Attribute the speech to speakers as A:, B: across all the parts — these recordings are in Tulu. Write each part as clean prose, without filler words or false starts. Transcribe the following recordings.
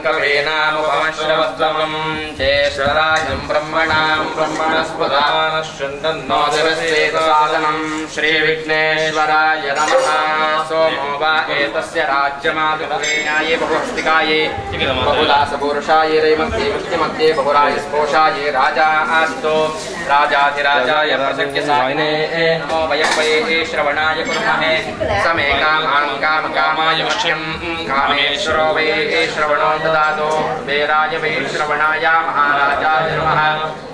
A: कवीनामुपमश्रवस्तमं ज्येष्ठराजं ब्रह्मणां ब्रह्मणस्पदानश्चन्दन्नोदरसेतसादनं श्रीविघ्नेश्वराय नमः। सोमो वा एतस्य राज्यमादुभुवेनाये बहुहस्तिकाये बहुदासपुरुषाये रैमध्ये मुक्तिमध्ये बहुराजस्कोशाये राजा आस्तो राजाधिराजाय प्रसक्यसायिने नमो वयं वै श्रवणाय कुर्महे समे कामान् कामकामाय मह्यं कामेश्वरो वै श्रवणो ददातो वेराय वै श्रवणाय महाराजाय नमः।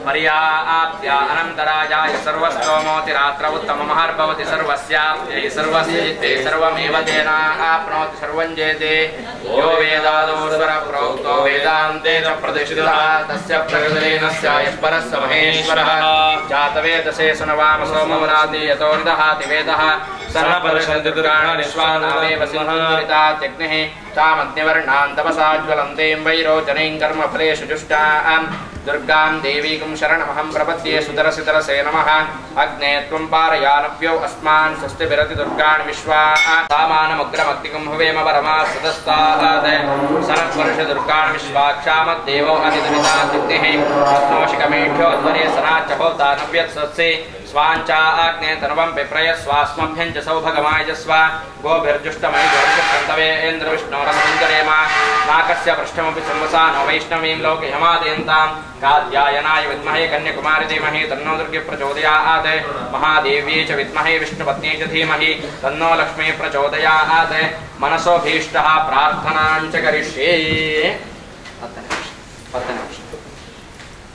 A: पर्याप्त्या अनन्तराजाय सर्वस्तोमोतिरात्र उत्तममहर्भवति सर्वस्याप्त्यै सर्वस्य जित्ते सर्वमेव तेनाप्नोति सर्वं जेते। यो वेदादोस्वर प्रोक्तो वेदान्ते च प्रतिष्ठितः तस्य प्रकृतिरेण स्यायः परः स महेश्वरः। जातवेदसे सुनवाम सोमवराति यतो निदहाति वेदः स न पर्षन्ति दुराणि स्वानामेव सिन्धुरितात्यग्निः तामग्निवर्णान् तपसा ज्वलन्तीं वैरोचनीं कर्मफलेषु जुष्टां दुर्गां देवीं शरणमहं प्रपद्ये सुतरसितरसे नमः। अग्ने त्वं पारयानव्यो अस्मान् स्वस्तिभिरति दुर्गाणि विश्वा सामानमुग्रमग्निगुं हुवेम परमा सदस्तात् सनत्वर्ष दुर्गाणि विश्वाक्षामद्देवो अतिदुरितात्यग्निः रत्नोशिकमेढ्यो ध्वरे सनाच्च होता नव्यत्सत्सि स्वाञ्चा आग्ने तनुवं पिप्रय स्वास्मभ्यं च सौभगमायजस्व गोभिर्जुष्टमयि ज्योतिषक्रन्तवेन्द्रविष्णोरसञ्चरेम नाकस्य पृष्ठमपि संवसानो वैष्णवीं लोके हमादयन्तां कात्यायनाय विद्महे कन्याकुमारी धीमहि तन्नो दुर्गे प्रचोदयात्। महादेव्यै च विद्महे विष्णुपत्न्यै च धीमहि तन्नो लक्ष्मी प्रचोदयात्। मनसोऽभीष्टः प्रार्थनां च करिष्ये। 10 निमिष।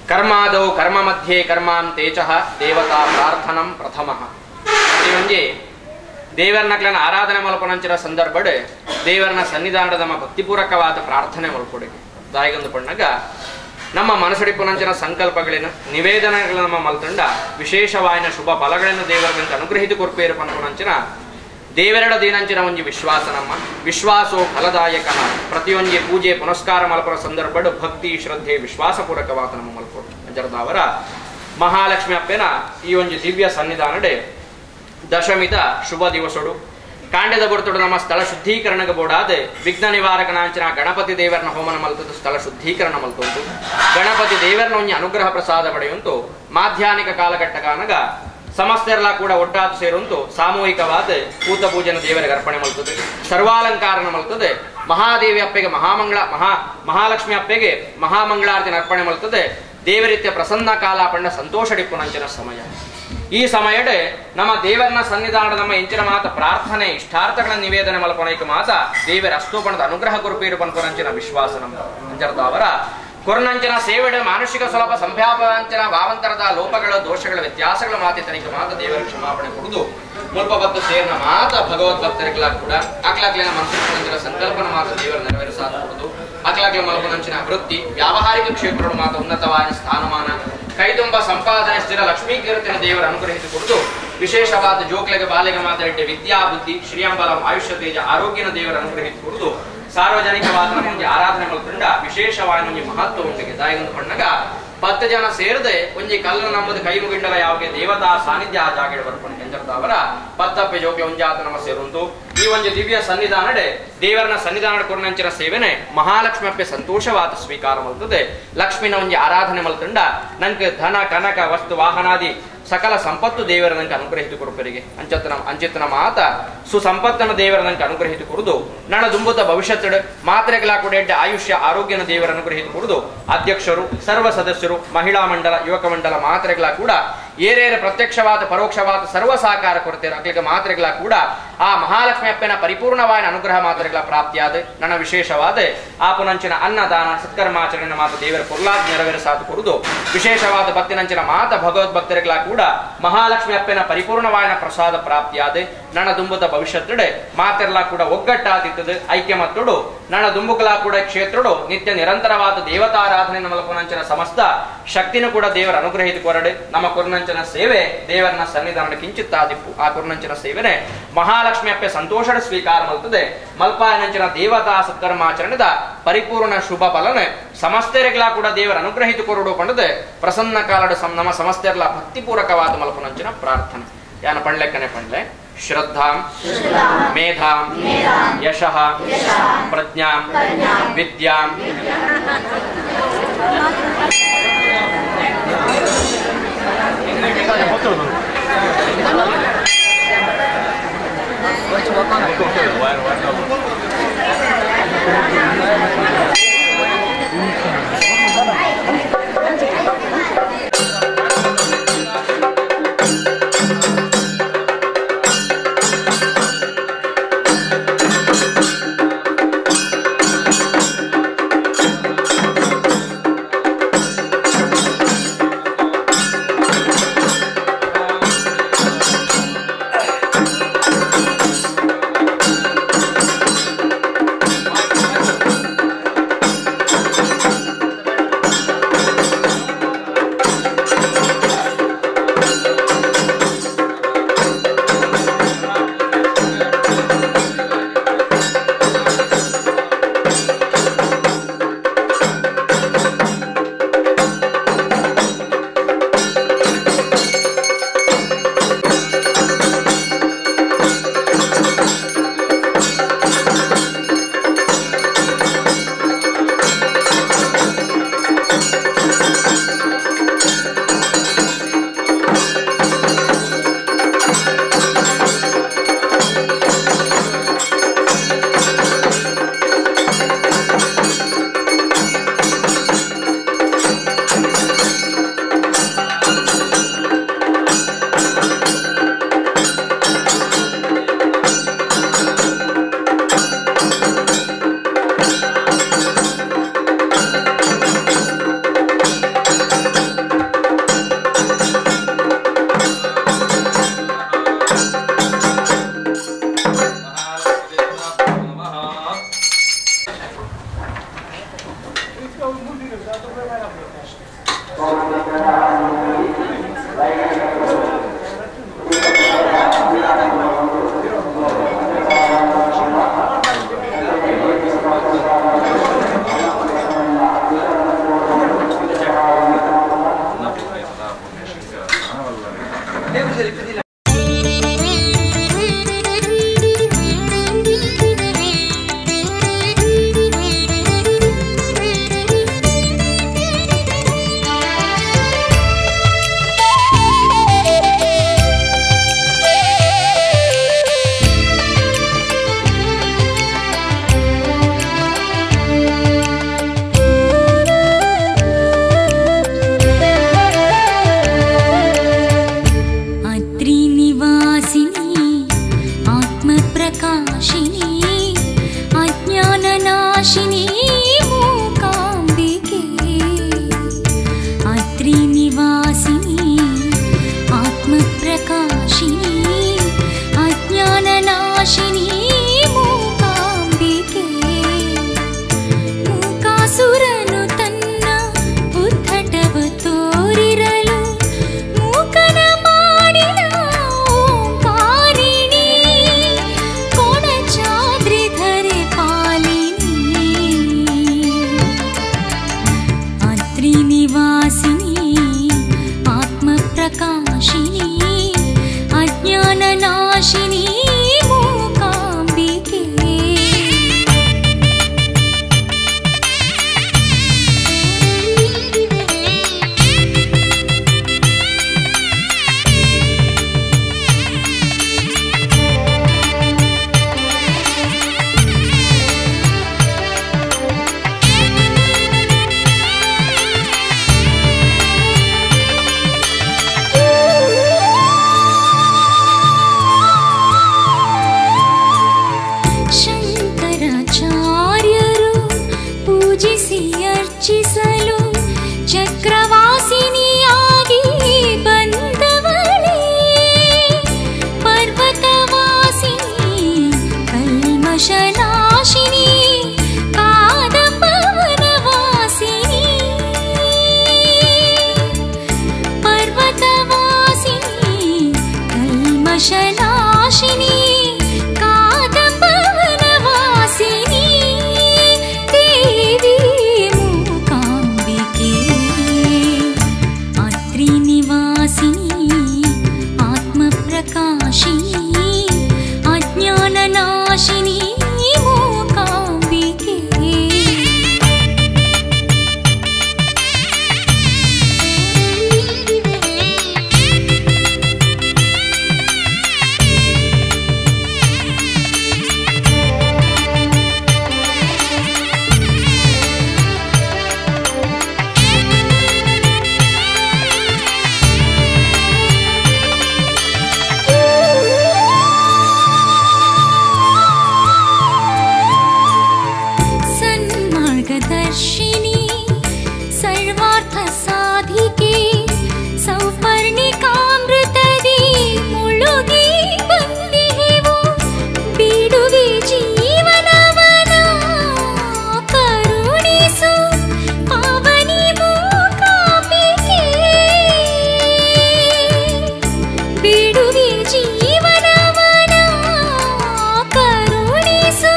A: कर्मादौ कर्म मध्ये कर्मान्ते च ದೇವತಾ ಪ್ರಾರ್ಥನಂ ಪ್ರಥಮಃ. ಪ್ರತಿಯೊಂಜಿ ದೇವರನಕ್ಲನ ಆರಾಧನೆ ಮಲ್ಪನಂಚಿನ ಸಂದರ್ಭಡ್ ದೇವರನ ಸನ್ನಿಧಾನದ ನಮ್ಮ ಭಕ್ತಿಪೂರ್ವಕವಾದ ಪ್ರಾರ್ಥನೆ ಮಲ್ಪೊಡಿಗೆ ದಾಯಿಗೊಂದು ಪಣ್ಣಗ ನಮ್ಮ ಮನಸ್ಸಡಿಪುನಂಚಿನ ಸಂಕಲ್ಪಗಳೇನು ನಿವೇದನೆಗಳ ನಮ್ಮ ಮಲ್ತಂಡ ವಿಶೇಷವಾಯಿನ ಶುಭ ಫಲಗಳನ್ನು ದೇವರನಂತ ಅನುಗ್ರಹಿತ ಕೊರ್ಪೇರು ಪನ್ಪುನಂಚಿನ ದೇವರಡ ದೇನಂಚಿನ ಒಂಜಿ ವಿಶ್ವಾಸ ನಮ್ಮ ವಿಶ್ವಾಸೋ ಫಲದಾಯಕ. ಪ್ರತಿಯೊಂಜಿ ಪೂಜೆ ಪುನಸ್ಕಾರ ಮಲ್ಪುನ ಸಂದರ್ಭಡ್ ಭಕ್ತಿ ಶ್ರದ್ಧೆ ವಿಶ್ವಾಸಪೂರ್ವಕವಾದ ನಮ್ಮ ಮಲ್ಪೊಡು. ಅಂಚರದಾವರ ಮಹಾಲಕ್ಷ್ಮಿ ಅಪ್ಪೆನ ಈ ಒಂಜಿ ದಿವ್ಯ ಸನ್ನಿಧಾನಡೆ ದಶಮಿದ ಶುಭ ದಿವಸಡು ಕಾಂಡದ ಬರ್ತುಡು ನಮ್ಮ ಸ್ಥಳ ಶುದ್ಧೀಕರಣಕ್ಕೆ ಬೋಡಾದ ವಿಘ್ನ ನಿವಾರಕನಾಂಚಿನ ಗಣಪತಿ ದೇವರನ ಹೋಮನ ಮಲ್ತದ್ದು ಸ್ಥಳ ಶುದ್ಧೀಕರಣ ಮಲ್ತುಂಟು. ಗಣಪತಿ ದೇವರನ ಒಂಜಿ ಅನುಗ್ರಹ ಪ್ರಸಾದ ಪಡೆಯುಂಟು. ಮಾಧ್ಯಾಹ್ನಿಕ ಕಾಲಘಟ್ಟಕಾನಗ ಸಮಸ್ತೆರಲ ಕೂಡ ಒಟ್ಟಾದ ಸೇರುಂಟು ಸಾಮೂಹಿಕವಾದ ಪೂತ ಪೂಜನ ದೇವರಿಗೆ ಅರ್ಪಣೆ ಮಲ್ತದೆ, ಸರ್ವಾಲಂಕಾರನ ಮಲ್ತದೆ. ಮಹಾದೇವಿ ಅಪ್ಪೆಗೆ ಮಹಾಮಂಗಳ ಮಹಾಲಕ್ಷ್ಮಿ ಅಪ್ಪೆಗೆ ಮಹಾಮಂಗಳಾರತಿನ ಅರ್ಪಣೆ ಮಲ್ತದೆ. ದೇವರೀತ್ಯ ಪ್ರಸನ್ನ ಕಾಲ ಪಂಡ ಸಂತೋಷಡಿಪ್ಪುನಂಚಿನ ಸಮಯ. ಈ ಸಮಯಡೆ ನಮ್ಮ ದೇವರನ ಸನ್ನಿಧಾನದ ನಮ್ಮ ಎಂಚಿನ ಮಾತ ಪ್ರಾರ್ಥನೆ ಇಷ್ಟಾರ್ಥಗಳ ನಿವೇದನೆ ಮಲ್ಪನೈಕ ಮಾತ ದೇವರ ಅಸ್ತೋಪಣದ ಅನುಗ್ರಹ ಕುರುಪೀರು ಪನ್ಪುನಂಚಿನ ವಿಶ್ವಾಸ ನಮ್ಮ ಅಂಚರದಾವರ ಕೊರನಂಚಿನ ಸೇವೆಡೆ ಮಾನಸಿಕ ಸುಲಭ ಸಂಭ್ಯಾಪಂಚಿನ ಭಾವಂತರದ ಲೋಪಗಳ ದೋಷಗಳ ವ್ಯತ್ಯಾಸಗಳ ಮಾತಿತನಿಕ ಮಾತ ದೇವರ ಕ್ಷಮಾಪಣೆ ಕೊಡುದು ಮುಲ್ಪ ಭಕ್ತ ಸೇರಿನ ಮಾತ ಭಗವದ್ಭಕ್ತರಿಗಳ ಕೂಡ ಅಕ್ಲಾಕ್ಲಿನ ಮನಸ್ಸಿನ ಸಂಕಲ್ಪನ ಮಾತ ದೇವರ ನೆರವೇರಿಸಾದ ಕೊಡುದು. ಅಕ್ಲಾಕ್ಲ ಮಲ್ಪನಂಚಿನ ವೃತ್ತಿ ವ್ಯಾವಹಾರಿಕ ಕ್ಷೇತ್ರಗಳು ಮಾತ ಉನ್ನತವಾದ ಸ್ಥಾನಮಾನ ಕೈತುಂಬ ಸಂಪಾದನೆ ಸ್ಥಿರ ಲಕ್ಷ್ಮೀ ಕೀರ್ತನೆ ದೇವರ ಅನುಗ್ರಹಿಸಿ ಕೊಡುದು. ವಿಶೇಷವಾದ ಜೋಕ್ಲೆಗೆ ಬಾಲೆಗೆ ಮಾತಾಡಿಟ್ಟೆ ವಿದ್ಯಾ ಬುದ್ಧಿ ಶ್ರೀಯಂಬಲಂ ಆಯುಷ್ಯ ತೇಜ ಆರೋಗ್ಯನ ದೇವರ ಅನುಗ್ರಹಿಸಿ ಕೊಡುದು. ಸಾರ್ವಜನಿಕವಾದ ಒಂಜಿ ಆರಾಧನೆ ಮಲ್ಪುಂಡ ವಿಶೇಷವಾದ ಒಂಜಿ ಮಹತ್ವ ಉಂಡಿಗೆ ದಾಯಿಗೊಂದು ಪಣ್ಣಗ 10 ಜನ ಸೇರದೆ ಒಂಜಿ ಕಲ್ಲು ನಮ್ಮದು ಕೈ ಮುಗಿಂಡಲ ಯಾವಗೆ ದೇವತಾ ಸಾನ್ನಿಧ್ಯ ಆ ಜಾಗೆಡ್ ಬರ್ಪುಂಡು. ಎಂಜರ್ದಾವರ ಪತ್ತಪ್ಪೆ ಜೋಕ್ಲೆ ಒಂಜಾತ ನಮ ಸೇರುಂಟು. ಈ ಒಂಜಿ ದಿವ್ಯ ಸನ್ನಿಧಾನಡೆ ದೇವರನ ಸನ್ನಿಧಾನ ಕೊರ್ನಂಚಿನ ಸೇವೆನೆ ಮಹಾಲಕ್ಷ್ಮಿ ಅಪ್ಪೆ ಸಂತೋಷವಾದ ಸ್ವೀಕಾರ ಮಲ್ತದೆ. ಲಕ್ಷ್ಮಿನ ಒಂಜಿ ಆರಾಧನೆ ಮಲ್ತುಂಡ ನಂಗೆ ಧನ ಕನಕ ವಸ್ತು ವಾಹನಾದಿ ಸಕಲ ಸಂಪತ್ತು ದೇವರ ನಂಗೆ ಅನುಗ್ರಹಿತ ಕೊಡುಪರಿಗೆ ಅಂಚಿತನ ಮಾತ ಸುಸಂಪತ್ತನ ದೇವರ ನಂಗೆ ಅನುಗ್ರಹಿತ ಕೊಡುದು. ನಣ ದುಂಬುತ ಭವಿಷ್ಯತ್ತಡು ಮಾತ್ರೆಗಳ ಕೂಡ ಆಯುಷ್ಯ ಆರೋಗ್ಯನ ದೇವರ ಅನುಗ್ರಹಿತ ಕೊಡುದು. ಅಧ್ಯಕ್ಷರು ಸರ್ವ ಸದಸ್ಯರು ಮಹಿಳಾ ಮಂಡಲ ಯುವಕ ಮಂಡಲ ಮಾತ್ರೆಗಳ ಕೂಡ ಏರೇರ ಪ್ರತ್ಯಕ್ಷವಾದ ಪರೋಕ್ಷವಾದ ಸರ್ವ ಸಹಕಾರ ಕೊಡ್ತೇವೆ. ಅಕ್ಲಿಗೆ ಮಾತ್ರೆಗಳ ಕೂಡ ಆ ಮಹಾಲಕ್ಷ್ಮಿ ಅಪ್ಪನ ಪರಿಪೂರ್ಣವಾದ ಅನುಗ್ರಹ ಮಾತ್ರೆಗಳ ಪ್ರಾಪ್ತಿಯಾದ ನನ್ನ ವಿಶೇಷವಾದ ಆಪುನಂಚಿನ ಅನ್ನದಾನ ಸತ್ಕರ್ಮಾಚರಣೆ ಮಾತ ದೇವರ ಪೊರ್ಲಾದ ನೆರವೇರಿಸಾದ ಕೊಡುದು. ವಿಶೇಷವಾದ ಭಕ್ತಿನಂಚಿನ ಮಾತ ಭಗವದ್ಭಕ್ತರಿಗಳ ಕೂಡ ಮಹಾಲಕ್ಷ್ಮಿ ಅಪ್ಪನ ಪರಿಪೂರ್ಣವಾದ ಪ್ರಸಾದ ಪ್ರಾಪ್ತಿಯಾದ ನನ್ನ ದುಂಬುತ ಭವಿಷ್ಯತ್ತಡೆ ಮಾತೆಲ್ಲ ಕೂಡ ಒಗ್ಗಟ್ಟಾದಿತ್ತದು ಐಕ್ಯಮತ್ತುಡು ನನ್ನ ದುಂಬುಕಲ ಕೂಡ ಕ್ಷೇತ್ರಡು ನಿತ್ಯ ನಿರಂತರವಾದ ದೇವತಾರಾಧನೆ ಮಲ್ಪುನಂಚಿನ ಸಮಸ್ತ ಶಕ್ತಿನೂ ಕೂಡ ದೇವರ ಅನುಗ್ರಹಿತ ಕೊರಡೆ. ನಮ್ಮ ಕೊರ್ನಂಚಿನ ಸೇವೆ ದೇವರನ ಸನ್ನಿಧಾನ ಕಿಂಚಿತ್ತಾದಿಪ್ಪು ಆ ಕೊರ್ನಂಚಿನ ಸೇವೆನೆ ಮಹಾಲಕ್ಷ್ಮಿ ಅಪ್ಪೆ ಸಂತೋಷದ ಸ್ವೀಕಾರ ಮಲ್ತದೆ. ಮಲ್ಪಾಯನಂಚಿನ ದೇವತಾ ಸತ್ಕರ್ಮಾಚರಣೆದ ಪರಿಪೂರ್ಣ ಶುಭ ಫಲನೆ ಸಮಸ್ತರಿಗಳ ಕೂಡ ದೇವರ ಅನುಗ್ರಹಿತ ಕೊರಡು ಪಂಡದೆ ಪ್ರಸನ್ನ ಕಾಲದ ನಮ್ಮ ಸಮಸ್ತರೆಲ್ಲ ಭಕ್ತಿಪೂರ್ವಕವಾದ ಮಲ್ಪುನಂಚಿನ ಪ್ರಾರ್ಥನೆ. ಯಾನ ಪಂಡ್ಲೆಕ್ಕನೆ ಪಂಡ್ಲೆ. ಶ್ರದ್ಧಾಂ ಮೇಧಾಂ ಯಶಃ ಪ್ರಜ್ಞಾಂ ವಿದ್ಯಾಂ
B: प्रियदर्शिनी सर्वार्थसाधिके सौपर्णिकामृतदी मुಳುಗಿ ಬಂದಿಹೆವು ಬಿಡುವೆ ಜೀವನವನ ಕರುಣಿಸು ಪಾವನಿ ಮೂಕಾಂಬಿಕೆ ಬಿಡುವೆ ಜೀವನವನ ಕರುಣಿಸು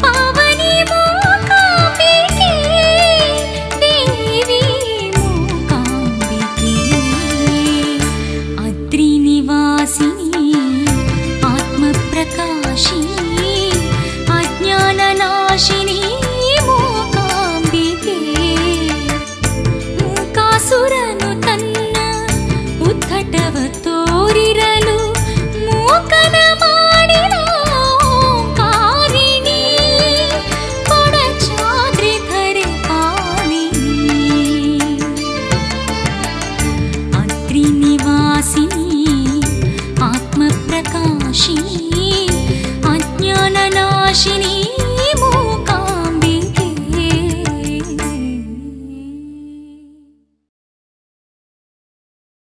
B: ಪಾವನಿ ಮೂಕಾಂಬಿಕೆ ದೇವಿ ಮೂಕಾಂಬಿಕೆ ಅದ್ರಿನಿವಾಸಿನಿ ಆತ್ಮಪ್ರಕಾಶಿನಿ ಅಜ್ಞಾನನಾಶಿನಿ ಮೂಕಾಂಬಿಕೆ ಮೂಕಾಸುರನು ತನ್ನ ಉದ್ಧಟವ ತೋರಿರಲು ಮೂಕನ ಮಾಡಿದ ಓಂಕಾರಿಣಿ ಕೊಡಚಾದ್ರಿ ಧರೆ ಪಾಲಿನಿ अद्रिनिवासिनी आत्मप्रकाशिनी अज्ञाननाशिनी।